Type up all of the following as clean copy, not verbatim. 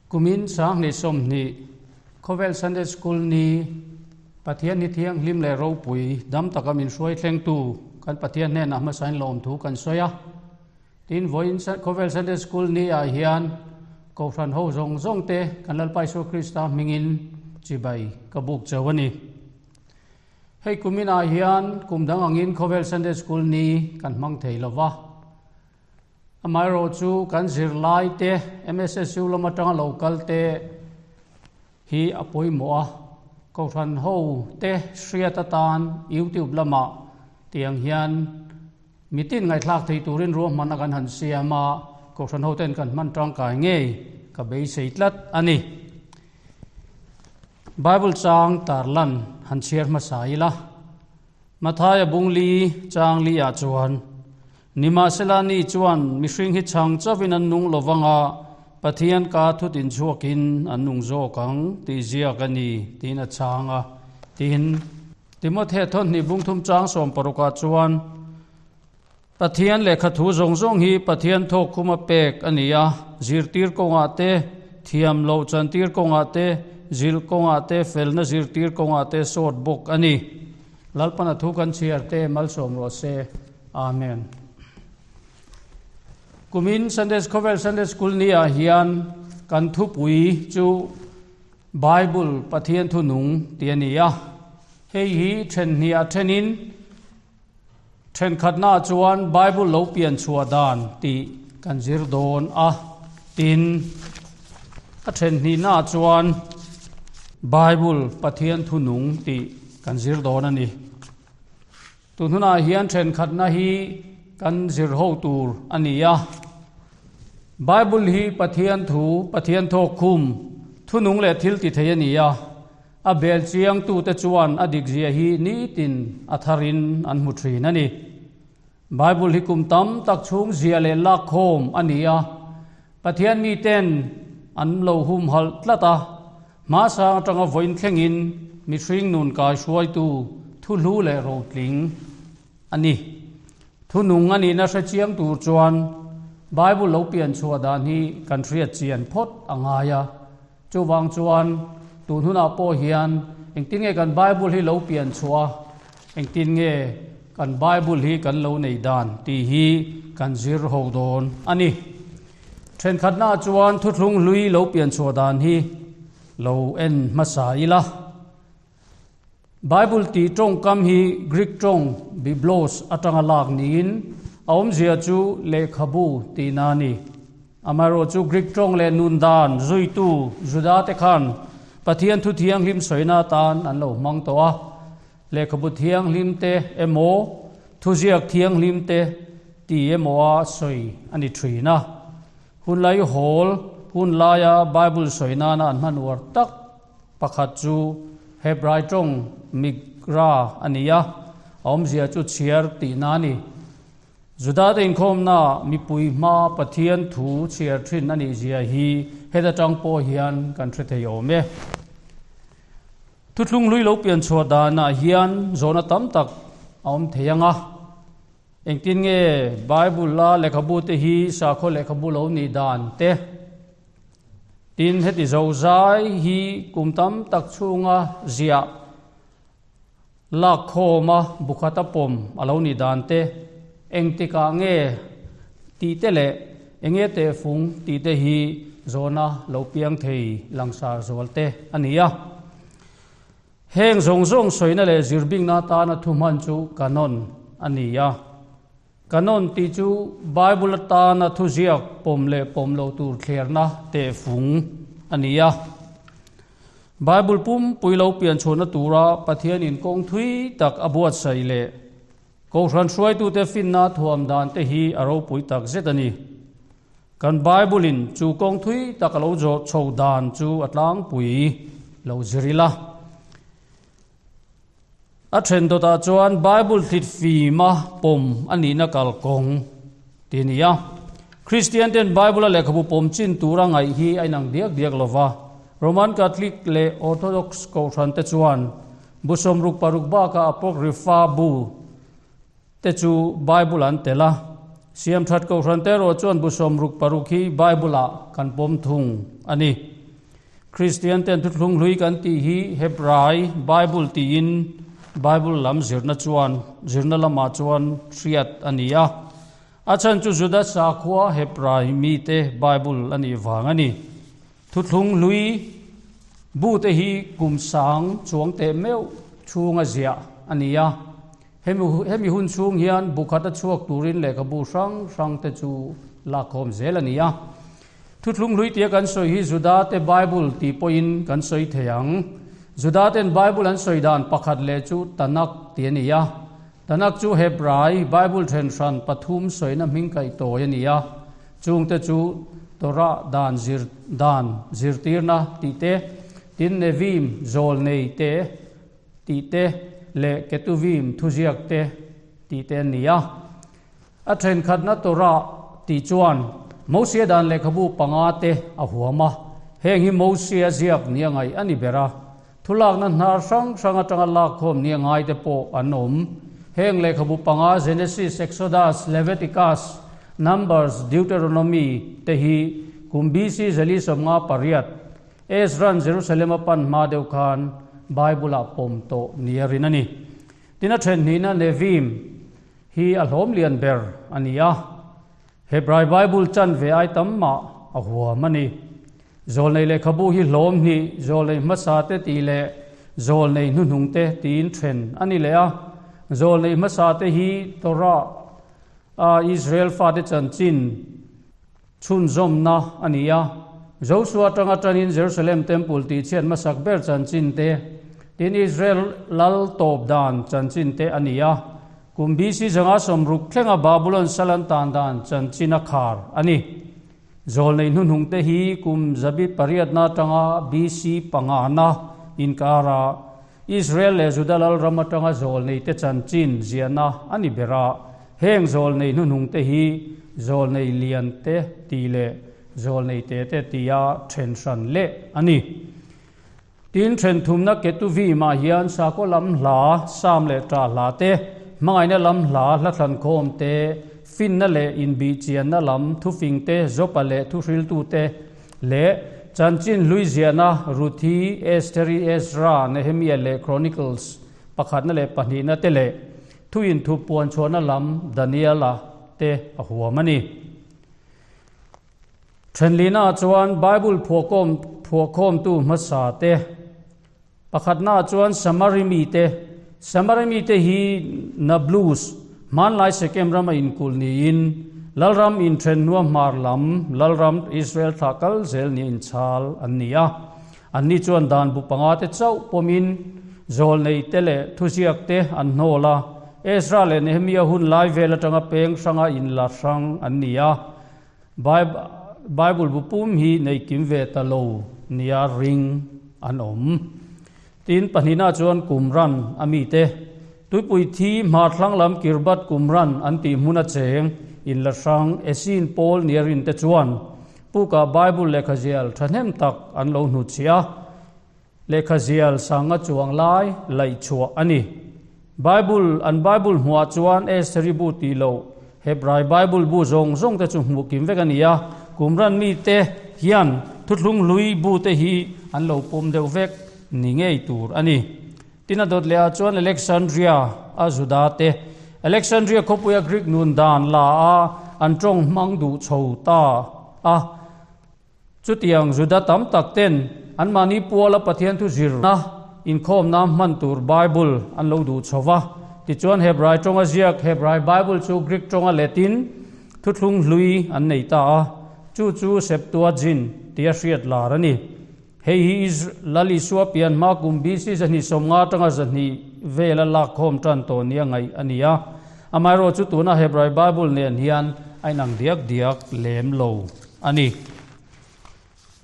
Kumin Sanghnih 20 Khawvel Sunday School ni Pathian hi thianghlim leh ropui dam taka min hruai thlengtu kan Pathian hnenah hmasain lawmthu kan sawi a. Tin, vawiin Khawvel Sunday School ni ah hian Kohhran ho zawng zawng te kan Lalpa Isua Krista hmingin chibai ka buk cheu a ni. Hei kumin ah hian kum dang angin Khawvel Sunday School ni kan hmang thei lo va. Amaherawhchu kan zirlai te MSSU lam atanga lo kal te hi a pawimawh a, Kohhran ho te hriat atan YouTube lamah tiang hian mitin ngaihthlak thei turin ruahmanna kan han siam a, Kohhran ho ten kan hman tangkai ngei ka beisei tlat a ni. Bible chang tarlan han chhiar hmasa ila. Mathaia bungli chang li ah chuan, Nimahsela ni chuan mihring hi chhang chauhin an nung lo vang a, Pathian ka thut inchhuakin an nung zawk ang tih ziak a ni, tiin a chhang a. Tin, Timothea thawnhnih bungthum chang 60 ah chuan, Pathian lehkha thu zawng zawng hi Pathian thawkkhuma pek a ni a, zirtir kawngah te, thiam loh chantir kawngah te, zilh kawngah te, felna zirtir kawngah te sawt bawk a ni. Lalpana thu kan chhiar te malsawm rawh se. Amen. Kumin Sunday Khawvel Sunday School ni ah hian kan thupui chu Bible Pathian thu nung tih a ni a. Hei hi then hnih ah thenin Thenkhatnaah chuan Bible lo pian chhuah dan tih kan zir dawn a, tin, a thenhnihnaah chuan Bible Pathian thu nung tih kan zir dawn a ni. Tun hunah hian thenkhatna hi kan zir ho tur a ni a. Bible hi Pathian thu, Pathian thawkkhum, thunung leh thil ti thei a ni a. A bel chiangtute chuan a dikzia hi nitin a tharin an hmu thin a ni. Bible hi kum tam tak chhung zia leh lakkhawm a ni a, Pathian miten an lo humhalh tlat a, hmasang atanga vawiin thlengin mihring nun kaihruaitu thuhlu leh rotling a ni. Thunung a nihna hre chiang tur chuan Bible lo pian chhuah dan hi kan hriat chian phawt a ngai a. Chuvang chuan tun hunah pawh hian engtin nge kan Bible hi lo pian chhuah a, engtin nge kan Bible hi kan lo nei dan tih hi kan zir ho dawn a ni. Thenkhatnaah chuan thuthlung hlui lo pian chhuah dan hi lo en hmasa ila. Bible tih tawngkam hi Greek tawng biblos atanga lak niin a awmzia chu lehkhabu tihna a ni. Amaherawhchu Greek tawng leh nun dan zuitu Juda te khan Pathian thu thianghlim sawina atan an lo hmang tawh a. Lehkhabu thianghlim te emaw, thuziak thianghlim te ti emaw a sawi a ni thin a. Hunlai hawl hun laia Bible sawi nana an hman uar tak Pakhat chu Hebrai tawng Migra a ni a, a awmzia chu chhiar tihna a ni. Judate inkhawmnaah mipui hmaa Pathian thu chhiar thin a nih zia hi heta tang pawh hian kan hre thei awm e. Thuthlung hlui lo pian chhuah danah hian zawhna tam tak a awm thei ang a. Engtin nge Bible-a lehkhabute hi sakhaw lehkhabu lo nih dan te? Tin, heti zozai hi kum tam tak chhunga ziah lakkhawma bukhata pawm a lo nih dan te, engtikah nge tih te leh enge tehfung tih te hi zawhna lo piang thei langsar zual te a ni a. Heng zawng zawng sawina leh zirbingna atana thuhman chu canon a ni a. Canon tih chu Bible atana thuziak pawm leh pawm lo tur thlerna tehfung a ni a. Bible pumpui lo pianchhuahna tura Pathianin kawng thui tak a buatsaih leh Kohhran hruaitute finna thuam dan te hi a ropui tak zet a ni. Kan Bible-in chu kawng thui tak a lo zawh chho dan chu a tlangpui lo zir ila. A then dawtah chuan Bible thlit fima pawm a nihna kalkawng tih a ni a. Kristian ten Bible-a lehkhabu pawm chin tura ngaih hi a inang diak diak lo va. Roman Catholic leh Orthodox kohhran te chuan bu 66 bakah Apocrypha bu te chu Bible an tel a. Siamthat kohhran te erawh chuan bu 66 hi Bible-ah kan pawm thung a ni. Kristian ten thuthlung hlui kan tih hi Hebrai Bible tiin Bible lam zirna chuan zirna lamah chuan hriat a ni a. A chhan chu Juda sakhua Hebrai mite Bible a nih vang a ni. Thuthlung hlui bute hi kum sang chuang teh meuh chhunga ziah a ni a. Hemi hemi hun chhung hian bu khat a chhuak turin lehkhabu hrang hrang te chu lakkhawm zel a ni a. Thuthlung hlui tia kan sawi hi Juda te Bible tih pawhin kan sawi thei ang. Juda ten Bible an sawi dan pakhat leh chu Tanakh tih a ni a. Tanakh chu Hebrai Bible then hran pathum sawina hming kaih tawi a ni a. Chungte chu Torah dan zir dan zirtirna tih te, tin Neviim zawl nei te, tih te leh Ketuvim thuziak te tih te an ni a. A thenkhatna Torah tih chuan Mosia dan lehkhabu panga te a huam a, heng hi Mosia ziak nia ngaih a ni ber a. Thulakna hnar hrang hrang atanga lakkhawm nia ngai te pawh an awm. Heng lehkhabu panga Genesis, Exodus, Leviticus, Numbers, Deuteronomy te hi kum BC 458, Ezra'n Jerusalem a pan hma deuh khan Bible-ah pawm tawh nia rin a ni. Tin a then hnihna Neviim hi a hlawm lian ber a ni a, Hebrai Bible chan ve ai tam mah a huam a ni. Zawlnei lehkhabu hi hlawm hnih, zawlnei hmasa te tih leh zawlnei hnuhnung te tiin then a ni leh a. Zawlnei hmasa te hi Torah a Israel fate chanchin, Chhunzawmna a ni a, Josua atanga tanin Jerusalem Temple tihchhiat hmasak ber chanchin te, tin Israel lal tawp dan chanchin te a ni a, kum BC 560 thlenga Babulon sal an tan dan chanchin a khar a ni. Zawlnei hnuhnung te hi kum zabi pariatna atanga BC pangana inkara Israel leh Juda lalram atanga zawlnei te chanchin ziahna a ni ber a, heng zawlnei hnuhnung te hi zawlnei lian te tih leh zawlnei te te tia then hran leh a ni. Tin, then thumna Ketuvim ah hian sakhaw lam hla, Sam leh Ṭah hla te, hmangaihna lam hla, hla thlankhawm te, finna leh inbihchianna lam thufing te, Jopa leh thuhriltu te, Leh chanchin hlui ziahna Ruthi, Estheri, Ezra, Nehemia leh Chronicles pakhatna leh pahnihna te leh thu inthup puan chhuahna lam Daniela te a huam a ni. Thenlina chuan Bible phuahkawm phuahkhawmtu hmasa te Pakhatna chuan Samari mite, Samari mite hi Nablus, hmanlai Sekem rama inkulh niin, Lalram inthen hnua hmar lam Lalram Israel thlah kal zel nia inchhal an ni a. Anni chuan dan bu panga te chauh pawmin zawlnei te leh thuziak te an hnawl a. Ezra leh Nehemia hun lai vel atanga peng hranga inla hrang an ni a. Bible bu pum hi nei kim ve ta lo nia ring an awm. Tin, pahnihna chuan Qumran a mite, tuipui thi hmarthlang lam Kirbat Qumran an tih hmun a cheng inla hrang Essene pawl nia rin te chuan pukah Bible lehkhazial thahnem tak an lo hnutchhiah a. Lehkhazial sanga chuang lai laih chhuah a ni. Bible, an Bible hmuhah chuan Estheri bu tih loh Hebrai Bible bu zawng zawng te chu hmuh kim vek a ni a, Qumran mite hian thuthlung hlui bu te hi an lo pawm deuh vek ni ngei tur a ni. Tin a dawt leh ah chuan Alexandria a Juda te, Alexandria khawpuia Greek nun dan la a an tawng hmang duh chho ta a, Chutiang Juda tam tak ten anmahni puala Pathian thu zirna inkhawmna hman tur Bible an lo duh chho va. Tichuan Hebrai tawnga ziak Hebrai Bible chu Greek tawnga letin thuthlung hlui an nei ta a, chu chu Septuagint tia hriat lar a ni. Hei hi Lal Isua pian hma kum BC 250 atanga 200 vela lakkhawm tan tawh nia ngaih a ni a. Amaherawhchu tuna Hebrai Bible nen hian a inang diak diak lem lo a ni.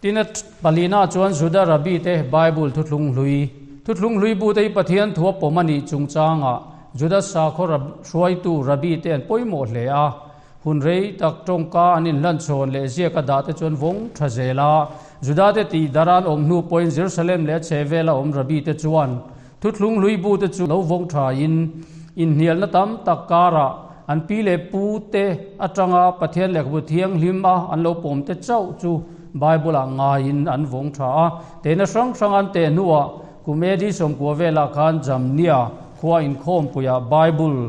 Tin, a palina chuan Juda Rabbi te Bible thuthlung hlui, thuthlung hlui bute hi Pathian thu a pawm a nih chungchangah Juda sakhaw hruaitu Rabbi te an pawimawh hle a. Hun rei tak tawngka an inhlanchhawn leh ziak a dah te chuan vawng tha zel a. Juda te tih dar an awm hnu pawhin Jerusalem leh a chhehvela awm Rabbi te chuan Thuthlung hlui bute chu lo vawng thain inhnialna tam tak karah an pi leh pu te atanga Pathian lehkhabu thianghlim a an lo pawm te chauh chu Bible-ah ngaiin an vawng tha a. Tehna hrang hrang an teh hnuah kum AD 90 velah khan Jamnia khua inkhawmpuiah Bible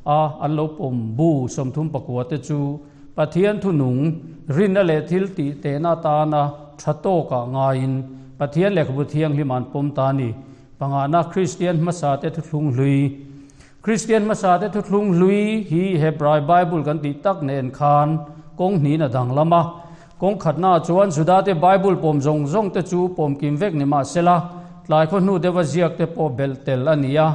a an lo pawm bu 34 te chu Pathian thunung rinna leh thil tih tehna atana tha tawkah ngaiin Pathian lehkhabu thianghlim an pawm ta a ni. Pangana Kristian hmasa te thuthlung hlui. Kristian hmasa te thuthlung hlui hi Hebrai Bible kan tih tak nen khan kawng hnihin a danglam a. Kawng khatnaah chuan Judate Bible pawm zawng zawng te chu pawm kim vek ni mah sela, tlai khaw hnu deuha ziak te pawh belh tel a ni a,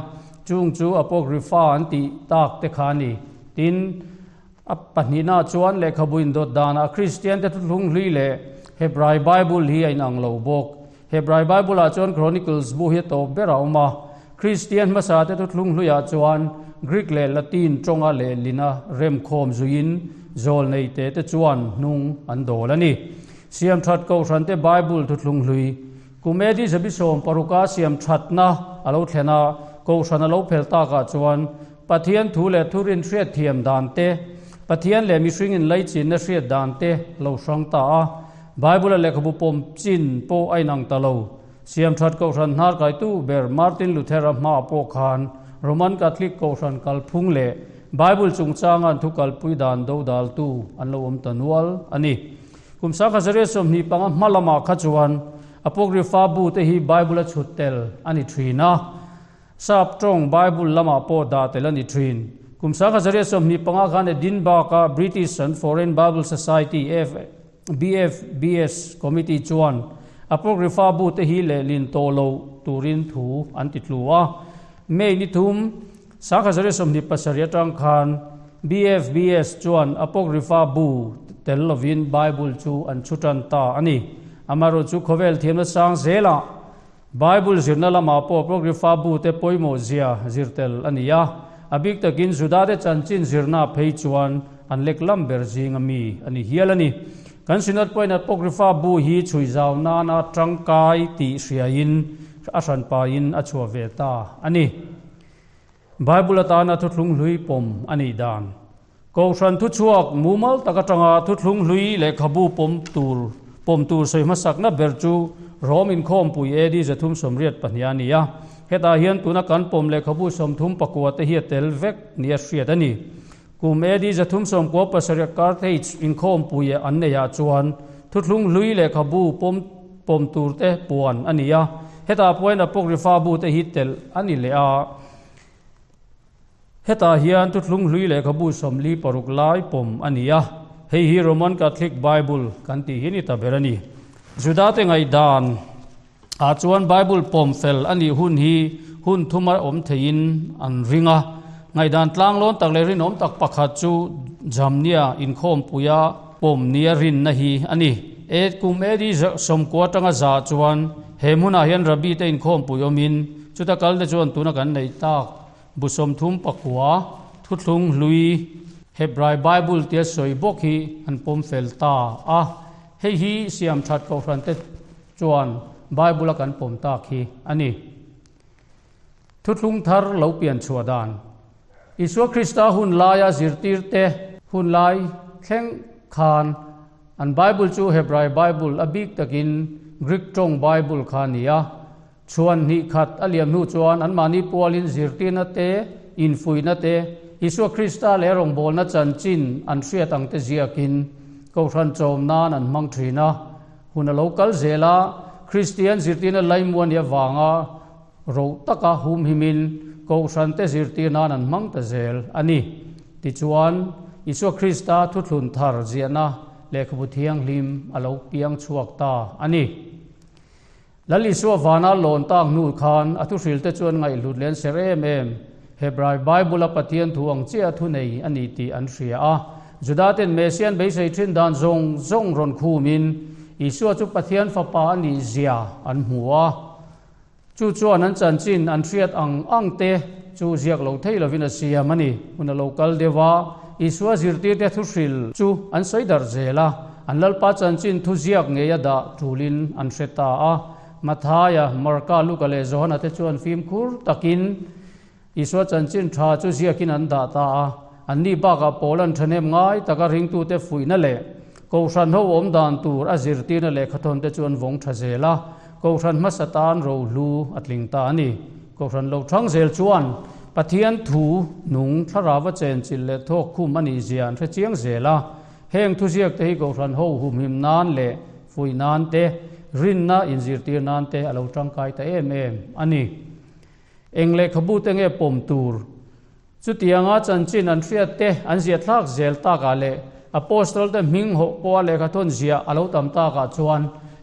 chung chu Apocrypha an tih tak te kha a ni. Tin, a pahnihnaah chuan lehkhabu indawt danah Kristian te thuthlung hlui leh Hebrai Bible hi a inang lo bawk. Hebrai Bible-ah chuan Chronicles bu hi a tawp ber a awm a. Kristian hmasate thuthlung hluiah chuan Greek leh Latin tawnga lehlina remkhawm zuiin zawl nei te te chuan hnung an dawl a ni. Siamthat Kohhrante Bible thuthlung hlui kum AD 160a siamthatna a lo thlen a, Kohhran a lo phel takah chuan Pathian thu leh thurin hriatthiam dan te, Pathian leh mihring inlaichinna hriat dan te lo hrang ta a. Bible-a lehkhabu pawm chin pawh a inang ta lo. Siamthat Kohhran hnar kaitu ber Martin Luther-a hmaah pawh khan Roman Catholic Kohhran kalphung leh Bible chungchanga an thu kalpui dan dodaltu an lo awm ta nual a ni. Kum 1925 hma lamah kha chuan Apocrypha bu te hi Bible-a chhut tel a ni thin a. Sap tawng Bible lamah pawh dah tel a ni thin. Kum 1925 khan Edinburgh-a British and Foreign Bible Society, BFBS, Committee chuan Apocrypha bu te hi lehlin tawh lo turin thu an ti tlu a. May ni thum, 1927 atang khan BFBS chuan Apocrypha bu tel lovin Bible chu an chhu tan ta a ni. Amaherawhchu khawvel thiamna sang zelah Bible zirna lamah pawh Apocrypha bu te pawimawh zia zir tel a ni a, a bik takin Judate chanchin zirna phei chuan an lek lam ber zinga mi a ni hial a ni. Kan Synod pawhin Apocrypha bu hi chhui zau nana tangkai tih hriain a hranpain a chhuah ve ta a ni. Bible atana thuthlung hlui pawm a nih dan. Kohhran thuchhuak mumal tak atanga thuthlung hlui lehkhabu pawm tur pawm tur sawi hmasakna ber chu Rom inkhawmpui AD 382 a ni a. Hetah hian tuna kan pawm lehkhabu 34 te hi a tel vek nia hriat a ni. Kum AD 397 Carthage inkhawmpui an neihah chuan thuthlung hlui lehkhabu pawm pawm tur te puan a ni a. Hetah pawhin Apocrypha bu te hi telh a ni leh a. Hetah hian thuthlung hlui lehkhabu 46 lai pawm a ni a. Hei hi Roman Catholic Bible kan tih hi ni ta ber a ni. Judate ngaihdan ah chuan Bible pawm fel a nih hun hi hun thuma awm theiin an ring a. Ngaihdan tlanglawn tak leh rinawm tak pakhat chu Jamnia inkhawmpuia pawm nia rinna hi a ni. E kum AD 90 atanga za chuan he hmunah hian Rabbi te inkhawmpui awmin chuta kal te chuan tuna kan neih tak bu 39 thuthlung hlui Hebrai Bible tia sawi bawk hi an pawm fel ta a. Hei hi siam that kohhran te chuan Bible a kan pawm tak hi a ni. Thuthlung thar lo pian chhuah dan. Isua Krista hun laia zirtir te hun lai thleng khan an Bible chu Hebrai Bible a bik takin Greek tawng Bible kha a ni a. Chhuan hnih khat a liam hnu chuan anmahni pualin zirtirna te, infuihna te, Isua Krista leh rawngbawlna chanchin an hriat ang te ziakin Kohhran chawm nan an hmang thin a. Hun a lo kal zel a, Kristian zirtirna laimuan hi avanga ro taka humhimin Kohhran te zirtir nan an hmang ta zel a ni. Tichuan, Isua Krista thuthlun thar ziahna lehkhabu thianghlim a lo piang chhuak ta a ni. Lal Isua vana lawn tak hnu khan a thuhrilte chuan ngaihhlut leh an ser em em. Hebrai Bible-a Pathian thu ang chiah a thunei a ni tih an hria a. Judaten Messiah an beisei thin dan zawng zawng rawn khumin Isua chu Pathian Fapa a nih zia an hmu a. Chu chuan an chanchin an hriat ang ang te chu ziak lo thei lovin a siam a ni. Hun a lo kal deuh a, Isua zirtirte thuhril chu an sawi darh zel a. An Lalpa chanchin thuziak ngei a dah tulin an hre ta a. Mathaia, Marka, Luka leh Johana te chuan fimkhur takin Isua chanchin tha chu ziakin an dah ta a. Anni bakah Paul an thahnem ngai taka ringtute fuihna leh. Kohhran ho awm dan tur a zirtirna lehkhathawn te chu an vawng tha zel a, Kohhran hmasa tan rohlu a tling ta a ni. Kohhran lo thang zel chuan Pathian thu nung thlarau a chenchilh leh thawk khum a nih zia an hre chiang zel a. Heng thuziak te hi Kohhran ho humhim nan leh fuih nan te, rinna inzirtir nan te a lo tangkai ta em em a ni. Eng lehkhabu te nge pawm tur? Chutianga chanchin an hriat te an ziah thlak zel takah leh Apostol te hming hawh pawha lehkhathawn ziah a lo tam takah chuan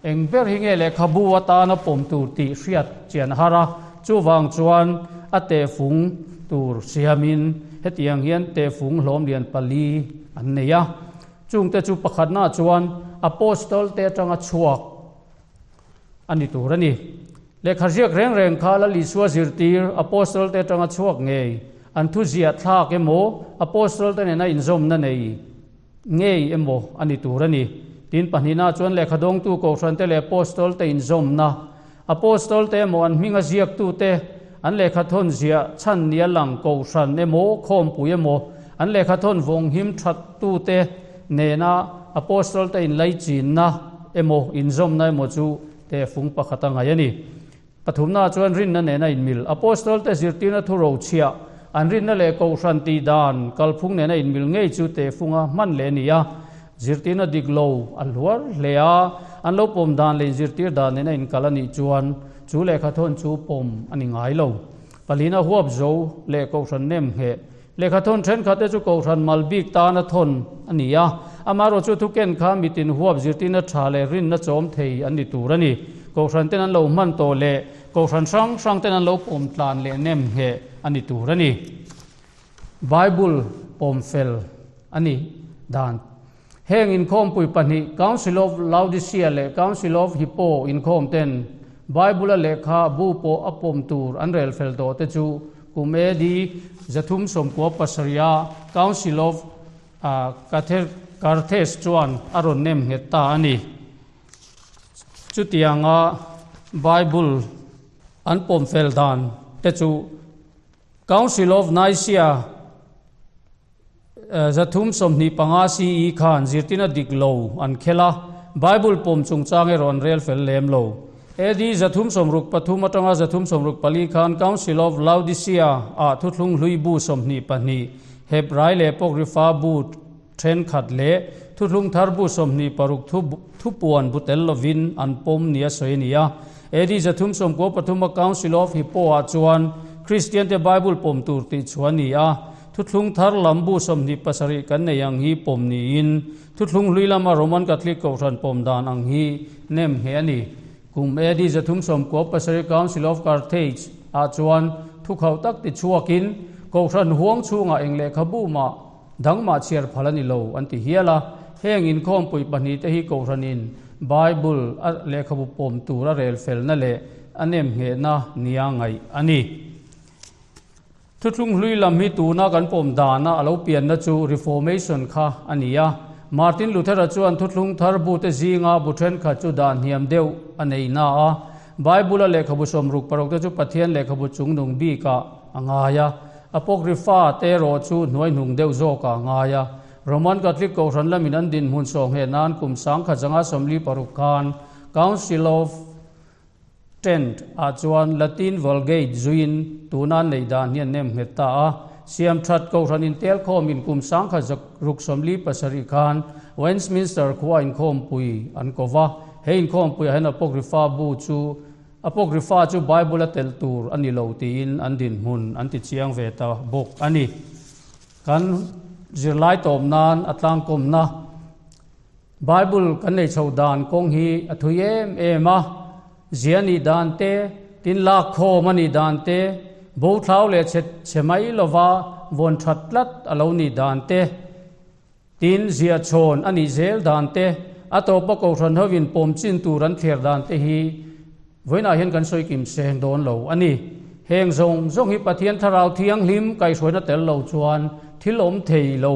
eng ber hi nge lehkhabu atana pawm tur tih hriat chian a har a, chuvang chuan a tehfung tur siamin hetiang hian tehfung hlawm lian pali an nei a. Chungte chu pakhatnaah chuan Apostol te atanga chhuak a ni tur a ni. Lehkha ziak reng reng kha Lal Isua zirtir Apostle te atanga chhuak ngei, an thu ziah thlak emaw, Apostle te nena inzawmna nei ngei emaw a ni tur a ni. Tin, pahnihna chuan lehkha dawngtu Kohhran te leh Apostle te inzawmna, Apostle te emaw an hminga ziaktu te an lehkha thawn ziah chhan nia lang Kohhran emaw, khawmpui emaw, an lehkha thawn vawnghim thattu te nena Apostle te inlaichinna emaw, inzawmna emaw chu Tehfung pakhat a ngaih a ni. Pathumnaah chuan rinna nena inmil. Apostol-te zirtirna thu rochhiah, an rinna leh kohhran tih dan kalphung nena inmil ngei chu tehfunga hman leh a ni a. Zirtirna dik lo a hluar hle a, an lo pawm dan leh inzirtir dan nena inkal a nih chuan chu lehkhathawn chu pawm a ni ngai lo. Palina huap zo leh kohhran nem ngheh. Lehkhathawn thenkhatte chu kohhran mal bik tana thawn a ni a, amaherawh chu thuken kha mitin huap zirtirna tha leh rinna chawm thei an ni tur a ni. Kohhran ten an lo hman tawh leh kohhran hrang hrang ten an lo pawm tlan leh nem ngheh a ni tur a ni. Bible pawm fel a nih dan. Heng inkhawmpui pahnih, Council of Laodicea leh Council of Hippo inkhawm ten Bible-a lehkha bu pawh a pawm tur an rel fel tawh te chu kum AD 397-a Council of Carthage chuan a rawn nem nghet ta a ni. Chutianga Bible an pawm fel dan te chu Council of Nicaea 325 CE khan zirtirna dik lo an khel a, Bible pawm chungchang erawh an rel fel lem lo. AD 363 atanga 364 khan Council of Laodicea ah thuthlung hlui bu 22, Hebrai leh Apocrypha bu thenkhat leh thuthlung thar bu 26 thu thupuan bu tel lovin an pawm nia sawi a ni a. AD 393 a Council of Hippo ah chuan Kristiante Bible pawm tur tih chhuah a ni a. Thuthlung thar lam bu 27 kan nei ang hi pawm niin, thuthlung hlui lama Roman Catholic Kohhran pawm dan ang hi nem ngheh a ni. Kum AD 397 Council of Carthage ah chuan thukhauh tak ti chhuakin Kohhran huang chhungah eng lehkhabu mah dang mah chhiar phal a ni lo an ti hial a. Heng inkhawmpui pahnihte hi Kohhranin Bible a lehkhabu pawm tur a rel felna leh a nem nghehna nia ngaih a ni. Thuthlung hlui lam hi tuna kan pawm dana a lo pianna chu Reformation kha a ni a. Martin Luther-a chuan thuthlung thar bute zinga bu thenkhat chu dah hniam deuh a nei na a. Bible-a lehkhabu 66 te chu Pathian lehkhabu chungnung bikah a ngai a. Apocrypha te erawh chu hnuaihnung deuh zawkah a ngai a. Roman Catholic Kohhran lamin an dinhmun sawhngheh nan kum 1956 khan Council of Tent ah chuan Latin Vulgate zuiin tuna an neih dan hi an nem nghet ta a. Siam that Kohhran intelkhawmin kum 1967 khan Westminster khua inkhawmpui an ko va. He inkhawmpuiah hian Apocrypha bu chu Apocrypha chu Bible a telh tur a ni lo tiin an dinhmun an ti chiang ve ta bawk a ni. Kan zirlai tawp nan a tlangkawmna. Bible kan nei chho dan kawng hi a thui em em a, zia nih dan te, tin lak khawm a nih dan te, bo thlau leh chhe chhe mai lova vawn that tlat a lo nih dan te, tin zia chhawn a nih zel dan te, a tawpa kohhran hovin pawm chin tur an thler dan te hi vawiinah hian kan sawi kim seng dawn lo a ni. Heng zawng zawng hi Pathian Thlarau Thianghlim kaihhruaina tel lo chuan thil awm thei lo.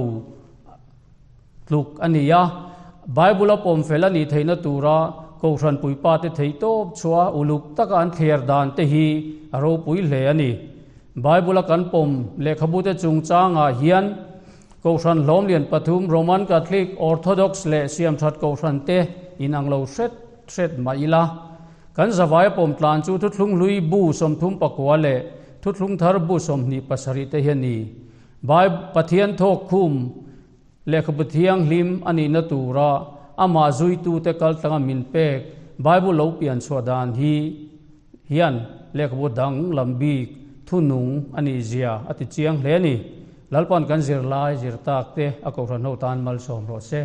Tluk a ni a, Bible a pawm fel a nih theihna tura Kohhran puipate theihtawp chhuah uluk taka an thler dan te hi a ropui hle a ni. Bible a kan pawm lehkhabute chungchangah hian Kohhran hlawm lian pathum, Roman Catholic, Orthodox leh Siamthat Kohhran te inang lo hret hret mah ila, kan zavaia pawm tlan chu Thuthlung Hlui bu 39 leh Thuthlung Thar bu 27 te hi a ni. Bible Pathian thawk khum Lehkhabu thianghlim a nihna tura amah zuitute kaltlanga min pek Bible lo pian chhuah dan hi hian lehkhabu dang lam bik thunung a nih zia a ti chiang hle a ni. Lalpan kan zirlai zir tak te a kohhran ho tan malsawm rawh se.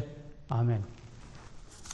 Amen.